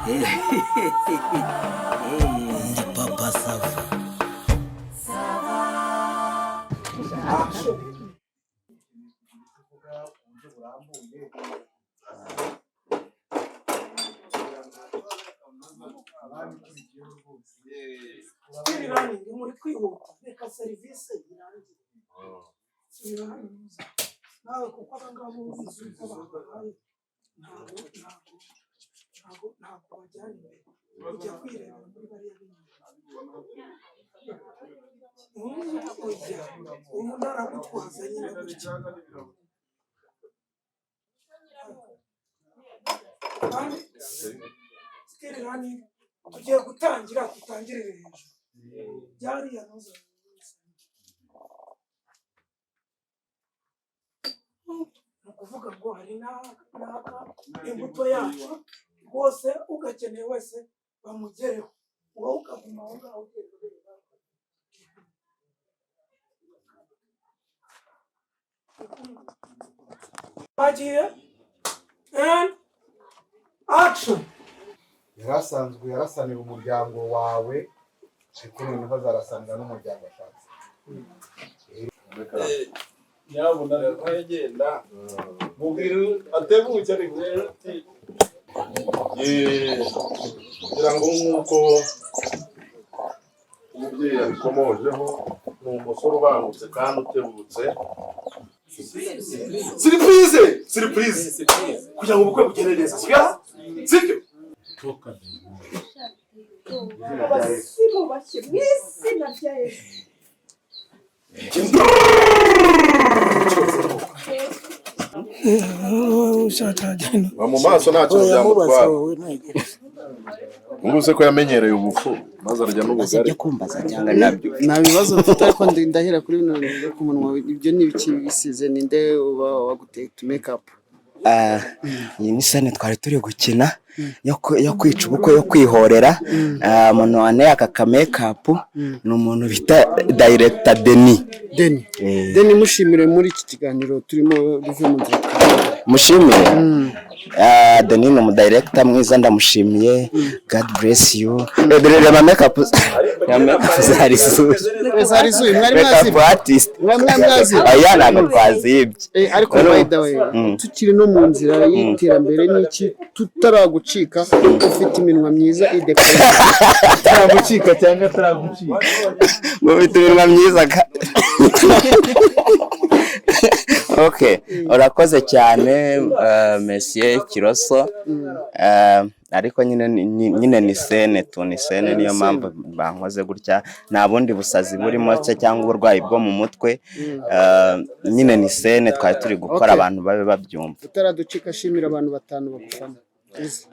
Ndi Papa Sava. Action! Kuvuga ku buryo burambuye kugira ngo ababikurikiyeho rwose. Still running, muri kwihuta, reka serivisi irangire. Subira hano muze nawe, kuko aba ngaba ubizi uko babahaye, ntabwo bajyana imbere ujya kwirebera muri bariya b'inyuma. Oya, umuntu aragutwaza nyine gutya. Kandi still running, tugiye gutangira, dutangirire hejuru byariya ntuza. Ni ukuvuga ngo hari n'aka imbuto yacu rwose, ugakeneye wese bamugereho, wowe ukaguma aho ngaho ugenda ureba. Bagiye, and action! Yari asanzwe yarasanira umuryango wawe, ariko noneho azarasanira n'umuryango ashatse. Nyabuna ntagenda mubwira atebuke, ariko rero ati Kugira ngo nk'uko umubyeyi yabikomojeho, ni umusore ubangutse kandi utebutse. Surprise, surprise, kugira ngo ubukwe bugende neza, sibyo, sibyo? Abasimu bashye mu izina rya Yesu. Ba mu maso nta kintu byamutwara. Ubu se ko yamenyereye ubufu maze arya n'ubugari. Ibyo kumbaza cyangwa nabyo? Nta bibazo mfite, ariko ndahera kuri bino bintu ku munwa. Ibyo ni ibiki bisize? Ninde uba waguteye utu makeup? Ah, iyi ni scène twari turi gukina yo kwica ubukwe, yo kwihorera. Ah, umuntu waneye aka ka makeup ni umuntu bita director Denis. Deni. Eh. Deni, mushimire muri iki kiganiro turimo bive mu nzira. Mushimire. Ah, Denis ni umudirector mwiza, ndamushimiye. God bless you. Dore reba makeup, reba makeup zari zuye. Zari zuye, mwari Makeup mwazibye? artist. Mwari mwazibye? Oya, ntabwo twazibye. Ariko by the way, tukiri no mu nzira y'iterambere n'iki, tutaragucika, ufite iminwa myiza idekora. Ataragucika cyangwa ataragucika? Mufite iminwa myiza okay, urakoze cyane, monsieur Kiroso. Ariko nyine nyine ni scène tu, ni scène, niyo mpamvu bankoze gutya, nta bundi busazi burimo se cyangwa uburwayi bwo mu mutwe. Nyine ni scène twari turi gukora, abantu babe babyumva. Utaraducika, ashimira abantu batanu bagufana uzi.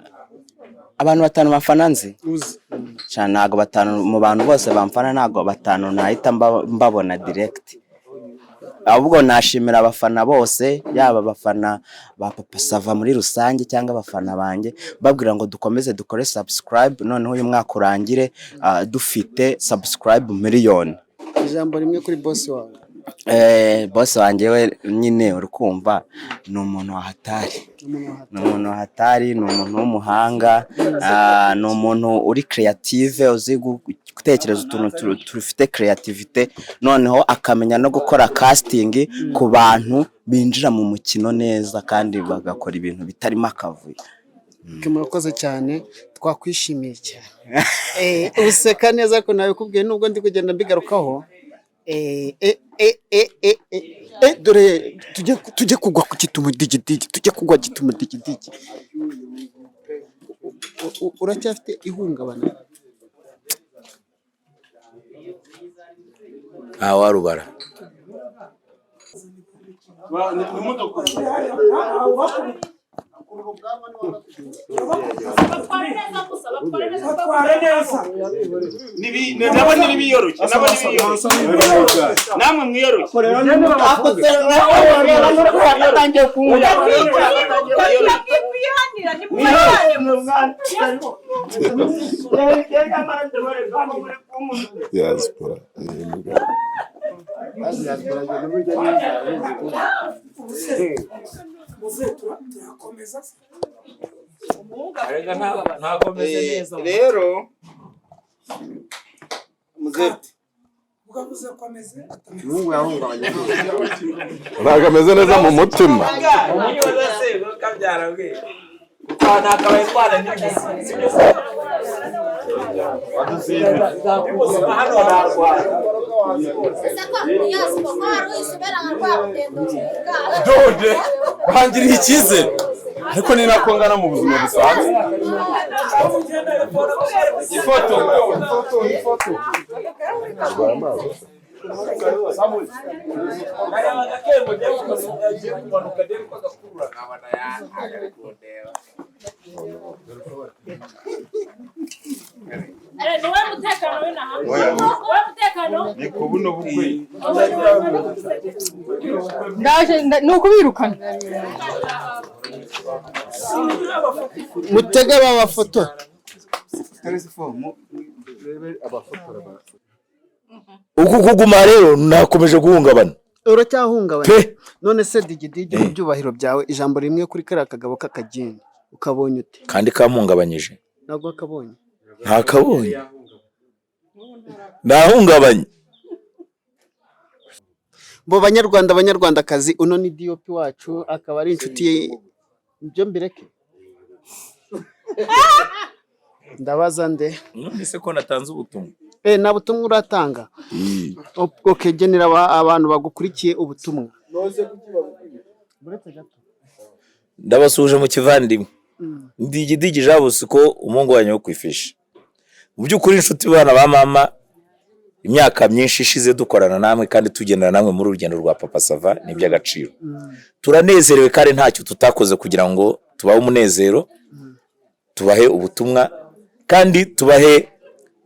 Abantu batanu bafana nzi? Uzi. Sha, ntago batanu mu bantu bose bamfana, ntago batanu nahita mbabona direct. Ahubwo nashimira abafana bose, yaba abafana ba Papa Sava muri rusange cyangwa abafana banjye, babwira ngo dukomeze dukore subscribe, noneho uyu mwaka urangire dufite subscribe miliyoni. Ijambo rimwe kuri boss wawe. Boss wanjye we nyine uri kumva ni umuntu wa hatari, ni umuntu wa hatari, ni umuntu w'umuhanga, ni umuntu uri creative, uzi gutekereza utuntu tufite creativity, noneho akamenya no gukora casting ku bantu binjira mu mukino neza kandi bagakora ibintu bitarimo akavuyo. Okay, murakoze cyane, twakwishimiye cyane. Useka neza ko nabikubwiye, nubwo ndi kugenda mbigarukaho. Dore tujye kugwa ku kitumudigidigi, tujye kugwa kitumudigidigi. Uracyafite ihungabana? Ntawarubara. Batware neza. Nabo ntibiyoroshye, nabo ntibiyoroshye, namwe mwiyoroshye. Ndakwihanira nimubajyane. Diaspora. Muze turakomeza. Ntabwo meze neza. Rero muzehe Ukavuze ko ameze. Umuhungu yahungabanye. Ntabwo ameze neza mu mutima. Dode bangiriye icyizere, ariko ni nako ngana mu buzima busanzwe. Ifoto, ifoto, ifoto. Niwe mutekano w'inaha, niwe mutekano. Ni ku buno bukwe. Ndaje ni ukubirukana. Mutege babafotora. Uku kuguma rero nakomeje guhungabana. Uracyahungabana? Pe. None se Digidigi, mu byubahiro byawe, ijambo rimwe kuri kariya kagabo k'akageni ukabonye ute? Kandi kampungabanyije. Ntabwo wakabonye? Ntakabonye, nahungabanye. Bo banyarwanda, banyarwandakazi, uno ni DOP wacu, akaba ari inshuti ye. Ibyo mbireke, ndabaza nde? None se ko natanze ubutumwa? Nta butumwa uratanga. Okay, genera abantu bagukurikiye ubutumwa. Ndabasuhuje mu kivandimwe. Digidigi Jean Bosco, umuhungu wanyu wo ku ifishi. Mu by'ukuri, inshuti bana ba mama, imyaka myinshi ishize dukorana namwe kandi tugendana namwe muri urugendo rwa Papa Sava ni iby'agaciro. Turanezerewe kandi ntacyo tutakoze kugira ngo tubahe umunezero, tubahe ubutumwa kandi tubahe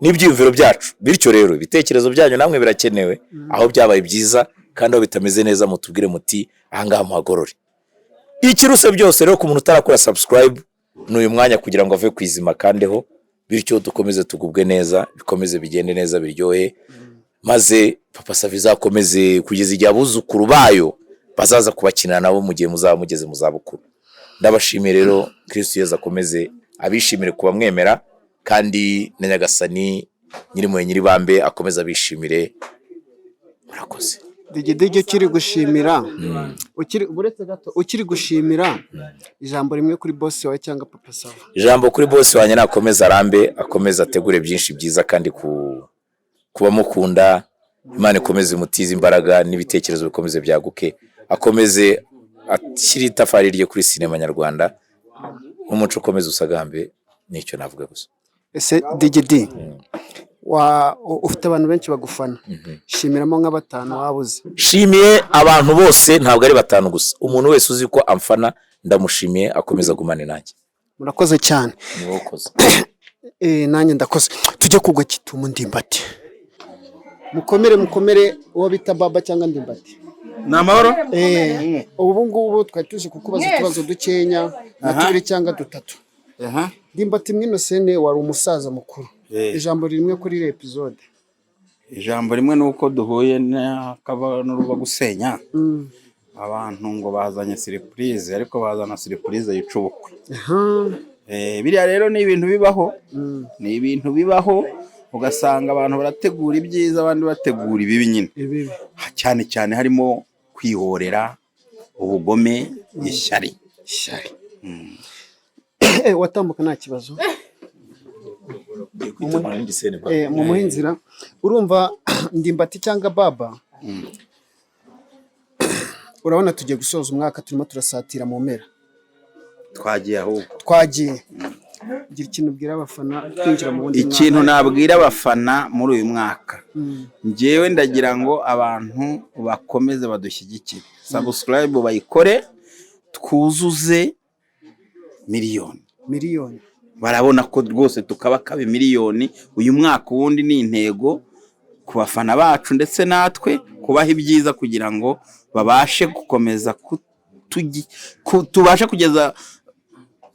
n'ibyiyumviro byacu. Bityo rero ibitekerezo byanyu namwe birakenewe. Aho byabaye byiza kandi aho bitameze neza, mutubwire muti ahangaha muhagorore. Ikiruse byose rero, ku muntu utarakora subscribe, ni uyu mwanya kugira ngo ave ku izima kandeho, bityo dukomeze tugubwe neza, bikomeze bigende neza, biryohe, maze Papa Sava izakomeze kugeza igihe abuzukuru bayo bazaza kubakinira nabo mu gihe muzaba mugeze mu zabukuru. Ndabashimiye rero. Kristo Yezu akomeze abishimire kubamwemera, kandi na Nyagasani Nyirimpuhwe Nyiribambe akomeze abishimire. Murakoze. Digidigi, ukiri gushimira, ukiri, uretse gato, ukiri gushimira, ijambo rimwe kuri boss wawe cyangwa Papa Sava. Ijambo kuri boss wanjye: nakomeza arambe, akomeze ategure byinshi byiza, kandi ku kubamukunda Imana ikomeze imutize imbaraga n'ibitekerezo bikomeze byaguke, akomeze ashyire itafari rye kuri sinema nyarwanda n'umuco ukomeze usagambe. Nicyo navuga gusa. Ese Digidi, wa ufite abantu benshi bagufana, shimiramo nka batanu wabuze. Nshimiye abantu bose, ntabwo ari batanu gusa. Umuntu wese uzi ko amfana ndamushimiye, akomeza agumane nanjye. Murakoze cyane. Ni wowe ukoze. Nanjye ndakoze. Tujye kugwa kitumu. Ndimbati, mukomere, mukomere, uwo bita Baba cyangwa Ndimbati. Ni amahoro. Ubu ngubu twari tuje kukubaza Mwese. utubazo dukenya nka tubiri cyangwa dutatu. Ndimbati, mw'inosene wari umusaza mukuru. Ijambo rimwe kuri iriya episode. Ijambo rimwe ni uko duhuye n'akava n'uruva gusenya. Abantu ngo bazanye surprise, ariko bazana surprise yica ubukwe. Biriya rero ni ibintu bibaho, ni ibintu bibaho, ugasanga abantu barategura ibyiza, abandi bategura ibibi nyine, cyane cyane harimo kwihorera, ubugome, ishyari. Ishyari. Watambuka nta kibazo. Mu muhinzira urumva Ndimbati cyangwa Baba, urabona tugiye gusoza umwaka, turimo turasatira mu mpera. Twagiye ahubwo. Twagiye. Gira ikintu ubwira abafana twinjira mu wundi mwaka. Ikintu nabwira abafana muri uyu mwaka, njyewe ndagira ngo abantu bakomeze badushyigikire, subscribe bayikore, twuzuze miliyoni. Miliyoni. Barabona ko rwose tukaba kaba miliyoni uyu mwaka. Ubundi ni intego ku bafana bacu ndetse natwe kubaha ibyiza kugira ngo babashe gukomeza tubashe kugeza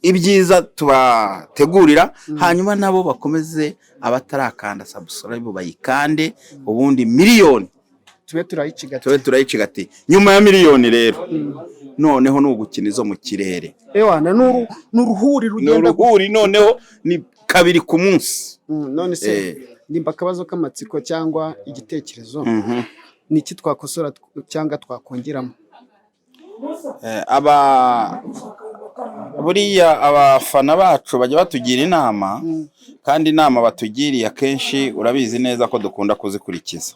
ibyiza tubategurira, hanyuma nabo bakomeze, abatarakanda subscribe bayikande, ubundi miliyoni tube turayicigatiye. Tube turayicigatiye. Nyuma ya miliyoni rero Noneho ni ugukina izo mu kirere. Ewana, ni uruhuri Ni rugenda. uruhuri, noneho ni kabiri ku munsi. None se nimba akabazo k'amatsiko cyangwa igitekerezo, ni iki twakosora cyangwa twakongeramo? Aba buriya abafana bacu bajya batugira inama, kandi inama batugiriye akenshi urabizi neza ko dukunda kuzikurikiza.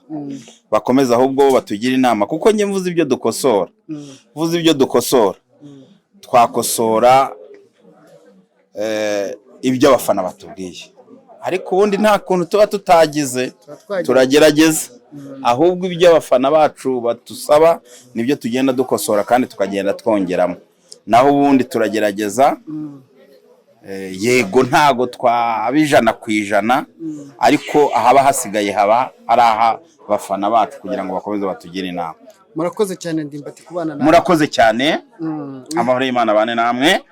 Bakomeza ahubwo batugira inama, kuko njye mvuze ibyo dukosora, mvuze ibyo dukosora, twakosora ibyo abafana batubwiye, ariko ubundi nta kuntu tuba tutagize. Twagize. Turagerageza, ahubwo ibyo abafana bacu batusaba nibyo tugenda dukosora kandi tukagenda twongeramo. Naho ubundi turagerageza. Yego, ntago twaba 100%, ariko ahaba hasigaye haba ari aha abafana bacu kugira ngo bakomeze batugire inama. Murakoze cyane, Ndimbati, kubana namwe. Murakoze cyane. Amahoro y'Imana abane namwe.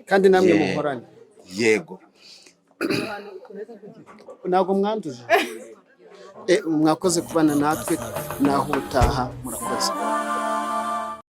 Kandi namwe muhorane. Yego. Ntabwo mwanduje. Mwakoze kubana natwe, naho ubutaha, murakoze.